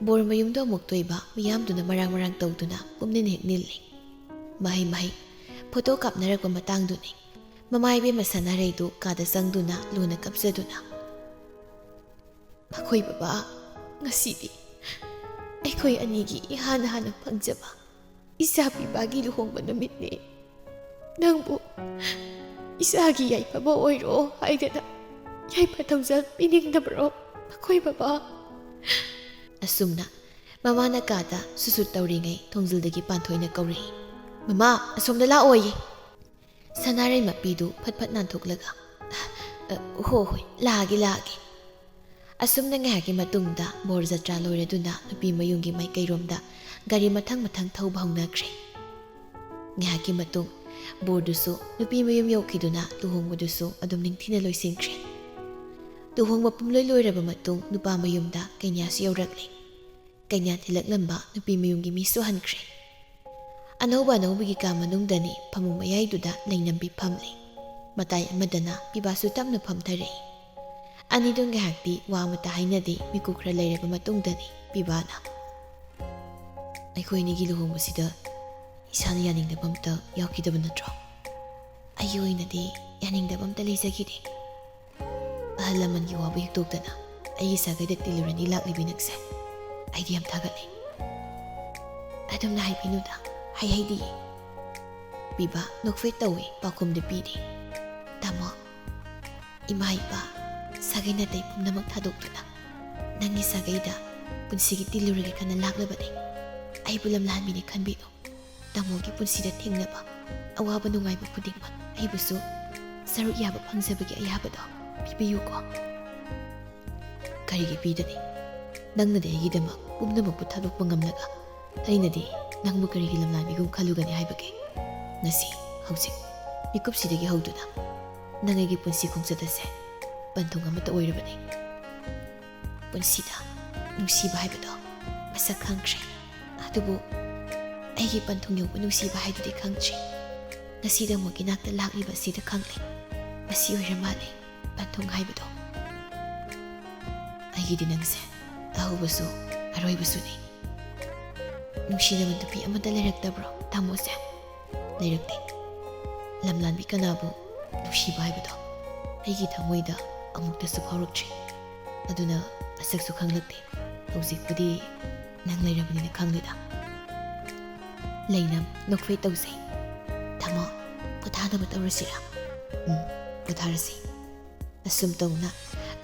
ꯕꯣꯔ ꯃꯌꯨꯝꯗꯣ ꯑꯃꯨꯛ ꯇꯣꯏꯕ ꯃꯤꯌꯥꯝꯗꯨꯅ ꯃꯔꯥꯡ ꯃꯔꯥꯡ ꯇꯧꯗꯨꯅ ꯄꯨꯝꯅꯤꯟ ꯍꯦꯛ ꯅꯤꯜꯂꯤ꯫ ꯃꯍꯩ ꯃꯍꯩ ꯐꯣꯇꯣ ꯀꯥꯞꯅꯔꯛꯄ ꯃꯇꯥꯡꯗꯨꯅꯤ꯫ ꯃꯃꯥ ꯏꯕꯦꯝꯃ ꯁꯅꯥꯔꯩꯗꯨ ꯀꯥꯗ ꯆꯪꯗꯨꯅ ꯂꯨꯅ ꯀꯞꯆꯗꯨꯅ, "ꯃꯈꯣꯏ ꯕꯕꯥ, ꯉꯁꯤꯗꯤ ꯑꯩꯈꯣꯏ ꯑꯅꯤꯒꯤ ꯏꯍꯥꯟ ꯍꯥꯟꯅ ꯐꯪꯖꯕ ꯏꯆꯥ ꯄꯤꯕꯥꯒꯤ ꯂꯨꯍꯣꯡꯕ ꯅꯨꯃꯤꯠꯅꯤ꯫ ꯅꯪꯕꯨ ꯏꯆꯥꯒꯤ ꯌꯥꯏꯐꯕ ꯑꯣꯏꯔꯣ ꯍꯥꯏꯗꯅ ꯌꯥꯏꯐ ꯊꯧꯖꯥꯜ ꯄꯤꯅꯤꯡꯗꯕ꯭ꯔꯣ ꯃꯈꯣꯏ ꯕꯕꯥ?" ꯑꯁꯨꯝꯅ ꯃꯃꯥꯅ ꯀꯥꯗ ꯁꯨꯁꯨꯠ ꯇꯧꯔꯤꯉꯩ ꯊꯣꯡꯖꯤꯜꯗꯒꯤ ꯄꯥꯟꯊꯣꯏꯅ ꯀꯧꯔꯛꯏ, "ꯃꯃꯥ, ꯑꯁꯣꯝꯗ ꯂꯥꯛꯑꯣꯌꯦ꯫" ꯁꯅꯥꯔꯩ ꯃꯄꯤꯗꯨ ꯐꯠ ꯐꯠ ꯅꯥꯟꯊꯣꯛꯂꯒ, "ꯑ, ꯍꯣ ꯍꯣꯏ, ꯂꯥꯛꯑꯒꯦ, ꯂꯥꯛꯑꯒꯦ꯫" ꯑꯁꯨꯝꯅ ꯉꯥꯏꯍꯥꯛꯀꯤ ꯃꯇꯨꯡꯗ ꯕꯣꯔ ꯖꯇ꯭ꯔꯥ ꯂꯣꯏꯔꯗꯨꯅ ꯅꯨꯄꯤ ꯃꯌꯨꯝꯒꯤ ꯃꯥꯏꯀꯩꯔꯣꯝꯗ ꯒꯥꯔꯤ ꯃꯊꯪ ꯃꯊꯪ ꯊꯧꯕ ꯍꯧꯅꯈ꯭ꯔꯦ꯫ ꯉꯥꯏꯍꯥꯛꯀꯤ ꯃꯇꯨꯡ ꯕꯣꯔꯗꯨꯁꯨ ꯅꯨꯄꯤ ꯃꯌꯨꯝ ꯌꯧꯈꯤꯗꯨꯅ ꯂꯨꯍꯣꯡꯕꯗꯨꯁꯨ ꯑꯗꯨꯝ ꯅꯤꯡꯊꯤꯅ ꯂꯣꯏꯁꯤꯟꯈ꯭ꯔꯦ꯫ ꯂꯨꯍꯣꯡꯕ ꯄꯨꯝꯂꯣꯏ ꯂꯣꯏꯔꯕ ꯃꯇꯨꯡ ꯅꯨꯄꯥ ꯃꯌꯨꯝꯗ ꯀꯩꯅꯥꯁꯨ ꯌꯧꯔꯛꯂꯦ꯫ ꯀꯩꯅꯥ ꯊꯤꯜꯂꯛꯂꯝꯕ ꯅꯨꯄꯤ ꯃꯌꯨꯝꯒꯤ ꯃꯤꯁꯨ ꯍꯟꯈ꯭ꯔꯦ꯫ ꯑꯅꯧꯕ ꯑꯅꯧꯕꯒꯤ ꯀꯥ ꯃꯅꯨꯡꯗꯅꯤ ꯐꯃꯨꯡ ꯃꯌꯥꯏꯗꯨꯗ ꯂꯩꯅꯝꯕꯤ ꯐꯝꯂꯤ꯫ ꯃꯇꯥꯏ ꯑꯃꯗꯅ ꯄꯤꯕꯥꯁꯨ ꯇꯞꯅ ꯐꯝꯊꯔꯛꯏ꯫ ꯑꯅꯤꯗꯨ ꯉꯥꯏꯍꯥꯛꯇꯤ ꯋꯥ ꯑꯃꯠꯇ ꯍꯥꯏꯅꯗꯦ꯫ ꯃꯤꯀꯨꯞ ꯈꯔ ꯂꯩꯔꯕ ꯃꯇꯨꯡꯗꯅꯤ ꯄꯤꯕꯥꯅ, "ꯑꯩꯈꯣꯏ ꯑꯅꯤꯒꯤ ꯂꯨꯍꯣꯡꯕꯁꯤꯗ ꯏꯁꯥꯅ ꯌꯥꯅꯤꯡꯗꯕ ꯑꯝꯇ ꯌꯥꯎꯈꯤꯗꯕ ꯅꯠꯇ꯭ꯔꯣ?" "ꯑꯩꯒꯤ ꯑꯣꯏꯅꯗꯤ ꯌꯥꯅꯤꯡꯗꯕ ꯑꯝꯇ ꯂꯩꯖꯈꯤꯗꯦ꯫ ꯑꯍꯜ ꯂꯃꯟꯒꯤ ꯋꯥꯕꯨ ꯍꯤꯛꯇꯣꯛꯇꯅ ꯑꯩꯒꯤ ꯁꯥꯒꯩꯗ ꯇꯤꯜꯂꯨꯔꯅꯤ ꯂꯥꯛꯂꯤꯕꯤ ꯅꯪꯁꯦ꯫ ꯑꯩꯗꯤ ꯌꯥꯝ ꯊꯥꯒꯠꯂꯦ꯫" "ꯑꯗꯨꯝꯅ ꯍꯥꯏꯕꯤꯅꯨꯗ, ꯍꯥꯏ ꯍꯩꯗꯤꯌꯦ꯫" ꯄꯤꯕꯥ ꯅꯣꯛꯐꯦꯠ ꯇꯧꯏ, ꯄꯥꯎꯈꯨꯝꯗꯤ ꯄꯤꯔꯤ꯫ "ꯇꯥꯃꯣ, ꯏꯃꯥ ꯏꯄꯥ, ꯁꯥꯒꯩ ꯅꯥꯇꯩ ꯄꯨꯝꯅꯃꯛ ꯊꯥꯗꯣꯛꯇꯨꯅ ꯅꯪꯒꯤ ꯁꯥꯒꯩꯗ ꯄꯨꯟꯁꯤꯒꯤ ꯇꯤꯜꯂꯨꯔꯒꯦ ꯈꯟꯅ ꯂꯥꯛꯂꯕꯅꯤ꯫ ꯑꯩꯕꯨ ꯂꯝꯂꯥꯟꯕꯤꯅꯤ ꯈꯟꯕꯤꯅꯨ꯫ ꯇꯥꯃꯣꯒꯤ ꯄꯨꯟꯁꯤꯗ ꯊꯦꯡꯅꯕ ꯑꯋꯥꯕ ꯅꯨꯡꯉꯥꯏꯕ ꯈꯨꯗꯤꯡꯃꯛ ꯑꯩꯕꯨꯁꯨ ꯁꯔꯨꯛ ꯌꯥꯕ ꯐꯪꯖꯕꯒꯤ ꯑꯌꯥꯕꯗꯣ ꯄꯤꯕꯤꯌꯨꯀꯣ꯫" "ꯀꯔꯤꯒꯤ ꯄꯤꯗꯅꯤ? ꯅꯪꯅꯗꯤ ꯑꯩꯒꯤꯗꯃꯛ ꯄꯨꯝꯅꯃꯛꯄꯨ ꯊꯥꯗꯣꯛꯄ ꯉꯝꯂꯒ ꯑꯩꯅꯗꯤ ꯅꯪꯕꯨ ꯀꯔꯤꯒꯤ ꯂꯝꯂꯥꯟꯕꯤꯒꯨꯝ ꯈꯜꯂꯨꯒꯅꯤ ꯍꯥꯏꯕꯒꯦ? ꯉꯁꯤ, ꯍꯧꯖꯤꯛ, ꯃꯤꯀꯨꯞꯁꯤꯗꯒꯤ ꯍꯧꯗꯨꯅ ꯅꯪ ꯑꯩꯒꯤ ꯄꯨꯟꯁꯤ ꯈꯣꯡꯆꯠ ꯑꯁꯦ ꯄꯟꯊꯨꯡ ꯑꯃꯠꯇ ꯑꯣꯏꯔꯕꯅꯤ꯫ ꯄꯨꯟꯁꯤꯗ ꯅꯨꯡꯁꯤꯕ ꯍꯥꯏꯕꯗꯣ ꯃꯁꯛ ꯈꯪꯈ꯭ꯔꯦ꯫ ꯑꯗꯨꯕꯨ ꯑꯩꯒꯤ ꯄꯟꯊꯨꯡ ꯌꯧꯕ ꯅꯨꯡꯁꯤꯕ ꯍꯥꯏꯗꯨꯗꯤ ꯈꯪꯗ꯭ꯔꯤ꯫ ꯉꯁꯤꯗ ꯑꯃꯨꯛ ꯏꯅꯥꯛꯇ ꯂꯥꯛꯂꯤꯕ ꯑꯁꯤꯗ ꯈꯪꯂꯦ꯫ ꯃꯁꯤ ꯑꯣꯏꯔ ꯃꯥꯜꯂꯦ ꯄꯟꯊꯨꯡ ꯍꯥꯏꯕꯗꯣ꯫ ꯑꯩꯒꯤꯗꯤ ꯅꯪꯁꯦ ꯑꯍꯧꯕꯁꯨ ꯑꯔꯣꯏꯕꯁꯨꯅꯤ꯫" "ꯅꯨꯡꯁꯤꯅꯕ ꯅꯨꯄꯤ ꯑꯃꯠꯇ ꯂꯩꯔꯛꯇꯕ꯭ꯔꯣ ꯇꯥꯃꯣꯁꯦ?" "ꯂꯩꯔꯛꯇꯦ꯫ ꯂꯝꯂꯥꯟꯕꯤ ꯀꯅꯥꯕꯨ ꯅꯨꯡꯁꯤꯕ ꯍꯥꯏꯕꯗꯣ ꯑꯩꯒꯤ ꯊꯃꯣꯏꯗ ꯑꯃꯨꯛꯇꯁꯨ ꯐꯥꯎꯔꯛꯇ꯭ꯔꯤ꯫ ꯑꯗꯨꯅ ꯃꯁꯛꯁꯨ ꯈꯪꯂꯛꯇꯦ꯫ ꯍꯧꯖꯤꯛꯄꯨꯗꯤ ꯅꯪ ꯂꯩꯔꯕꯅꯤꯅ ꯈꯪꯂꯦꯗ꯫" ꯂꯩꯅꯝ ꯅꯣꯛꯐꯦꯠ ꯇꯧꯖꯩ꯫ "ꯇꯥꯃꯣ, ꯄꯣꯊꯥꯅꯕ ꯇꯧꯔꯁꯤꯔꯥ?" "ꯎꯝ, ꯄꯣꯊꯥꯔꯁꯤ꯫" ꯑꯁꯨꯝ ꯇꯧꯅ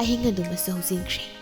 ꯑꯍꯤꯡ ꯑꯗꯨꯃꯁꯨ ꯍꯧꯖꯤꯟꯈ꯭ꯔꯦ꯫